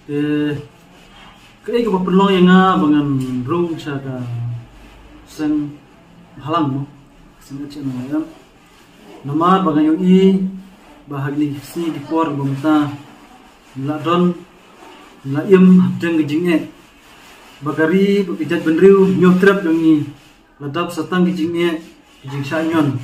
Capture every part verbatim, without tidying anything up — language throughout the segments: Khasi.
Te kaei kaba pynlong ïa nga ba ngan rung sha ka seng bhalang mo, seng H N Y M. Namar ba nga ïohi ba ha kine ki sngi ki por ba mynta la don la im hapdeng ka jingeh ba ka ri ba ka jaitbynriew Hynñiewtrep jong ngi la dap sa tang ka jingeh, ka jingshah ñion.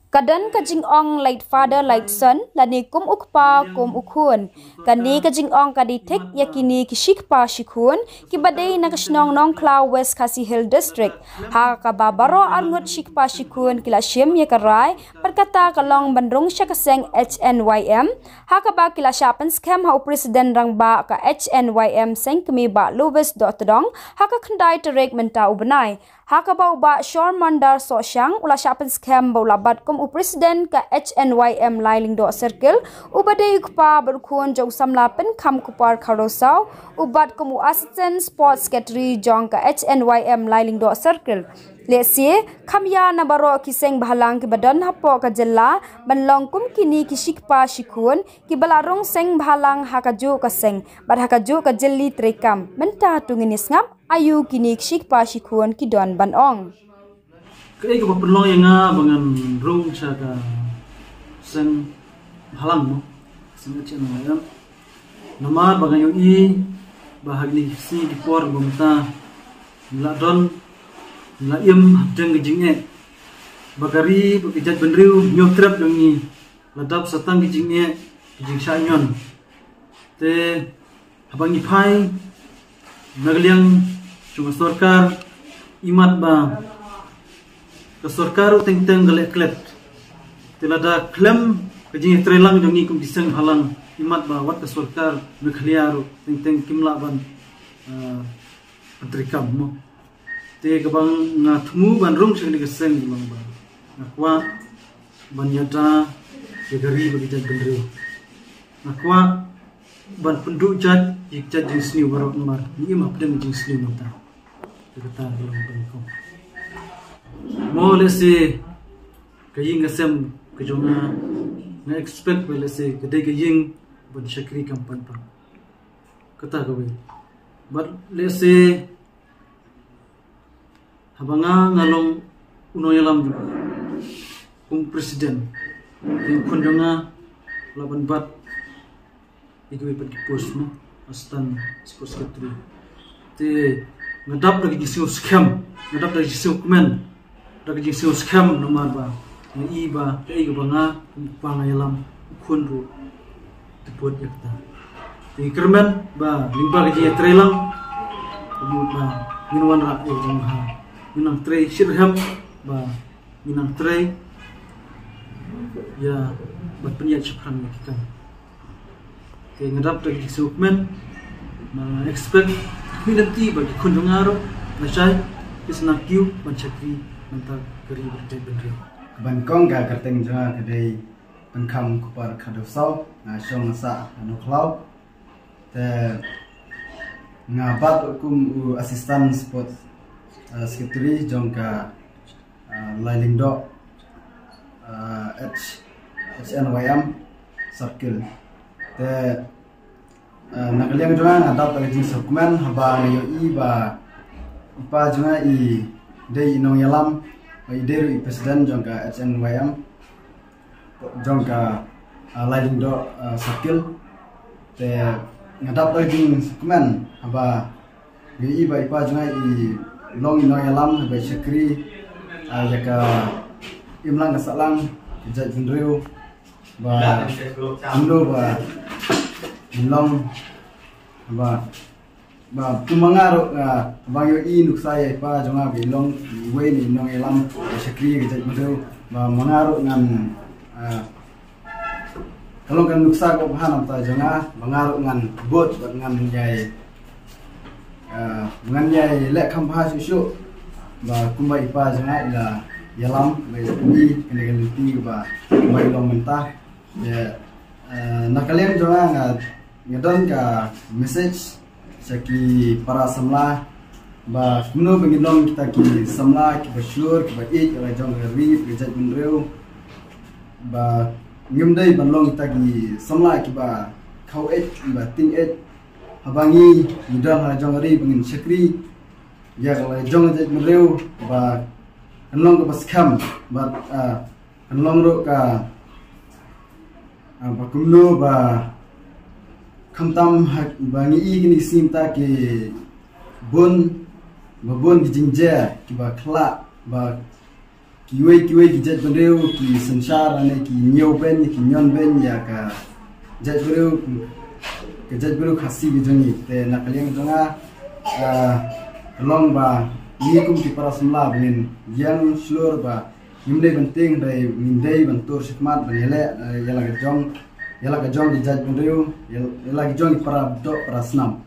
Ka don ka jingong late father late son, lane kum u kpa kum u khun. Kane ka jingong ka dei thik ïa kine ki shi kpa shi khun kiba dei na ka shnong Nongkhlaw, West Khasi Hills District, ha kaba baroh arngut shi kpa shi khun ki la shim ïa ka rai bad kata ka long ban rung sha ka seng H N Y M, ha kaba ki la shah pynskhem ha u president rangbah ka H N Y M seng kmie Bah Louis Dohtdong ha ka khyndai tarik mynta u bnai. Ha kaba u Bah Shormandar Sohshang u la shah pynskhem ba u la bat kum u president ka H N Y M Lai Lyngdoh Circle, uba dei u kpa bad u khun jong u samla Pynkham Kupar Khadewsaw u bat kum u assistant sports secretary jong ka H N Y M Lai Lyngdoh Circle. Lehse kham ïa na baroh ki seng bhalang kiba don hapoh ka jylla ban long kum kine ki shi kpa shi khun kiba la rung seng bhalang ha kajuh ka seng bad ha kajuh ka jylli treikam. Mynta to ngin ïa sngap aïu kine ki shi kpa shi khun ki don ban ong. Kaei kaba pynlong ïa nga ba ngan rung sha ka seng bhalang mo, seng H N Y M. Namar ba nga ïohi ba ha kine ki sngi ki por ba mynta la don la im hapdeng ka jingeh ba ka ri ba ka jaitbynriew Hynñiewtrep jong ngi la dap sa tang ka jingeh, ka jingshah ñion. Te haba ngi phai na ka liang jong ka sorkar, imat ba ka sorkar ruh teng teng ka leh klet. Te lada khlem ka jingïatreilang jong ngi kum ki seng bhalang, imat ba wat ka sorkar Meghalaya ruh teng teng kim lah ban, ah, ban treikam mo. Te kaba nga thmu ban rung sha kane ka seng ka long ba nga kwah ban ïada ïa ka ri bad ka jaitbynriew. Nga kwah ban pynduh jait ïa ka jait jingsniew baroh namar ngi im hapdeng jingsniew mynta. Te kata ka long ban kong. Mo lehse ka ïing ka sem ka jong nga, nga expect ba lehse ka dei ka ïing ban shakri kam pynpaw. Kata kawei. Bad lehse haba nga nga long u nongïalam jong ka kum president, te u khun jong nga u lah ban bat ïa kiwei pat ki post mo, assistant sports secretary. Te nga dap da ka jingsngew skhem, nga dap da ka jingsngew kmen, da ka jingsngew skhem namar ba nga i ba kaei kaba nga kum u kpa nga ïalam, u khun ruh te put ïa kata. Te ngi kyrmen ba lyngba ka jingïatreilang, ka mut ba ngin wanrah ïa ka jingbha, ngin nang trei shitrhem, ba ngin nang trei ïa ban pynïaid shaphrang ïa ki kam. Te nga dap da ka jingsngew kmen, nga expect, nga lynti ba ki khun jong nga ruh lashai ki sa nang kiew ban shakri na ka bynta ka ri bad ka jaitbynriew. Ka ban kong, ka kyrteng jong nga ka dei Pynkham Kupar Khadewsaw, nga shong nga sah ha Nongkhlaw. Te nga bat kum u assistant sports, uh, secretary jong ka, uh, Lai Lyngdoh, uh, H, H N Y M circle. Te, uh, na ka liang jong nga nga dap da ka jingsngewkmen haba nga ïohi ba i pa jong nga i dei i nongïalam, ba i dei ruh i president jong ka H N Y M jong ka, ah, Lai Lyngdoh, ah, circle. Te nga dap da ka jingsngewkmen haba ngi ïohi ba i pa jong nga i long i nongïalam, haba i shakri, ah, ïa ka imlang ka sahlang ka jaitbynriew, ba kumno ba i long, ba Ba, kum ma nga ruh, ah, ba nga ïohi nuksa ïa i pa jong nga ba i long iwei na i nongïalam ba shakri ka jaitbynriew. Ba ma nga ruh ngan, ah, ka long ka nuksa kaba bha na ka bynta jong nga, ba nga ruh ngan bud bad ngan ïai, ah, ngan ïai leh kham bha shuh shuh. Ba kumba i pa jong nga i la ïalam, ba i la pynmih kane ka lynti kaba, ba i long mynta. Ïa, ah, na ka liang jong nga, nga nga don ka message sha ki para samla, ba kumno ba ngin long kita ki samla kiba shlur, kiba ïeit ïa la jong ka ri, ka jaitbynriew. Ba ngim dei ban long kita ki samla kiba khaw ïeit, kiba tieng ïeit. Ba ngi ngi don ha jong ri ba ngin shakri ïa ka la jong jaitbynriew ba kan long kaba skhem bad kan long ruh ka ba kumno ba khamtam ba ngi i kini sim ta ki bun ba bun ki jingjia kiba khla ba kiwei kiwei ki jaitbynriew ki synshar ne ki ñiew beiñ ki ñion beiñ ïa ka jaitbynriew ka jaitbynriew Khasi ki jong ngi. Te na ka liang jong nga ka long ba ngi kum ki para samla ba ngin ïeng shlur ba ngim dei ban tieng dei ngin dei ban tur shikmat ban ïaleh ïa la ka jong ïa la ka jong ki jaitbynriew ïa la ka jong ki para doh para snam.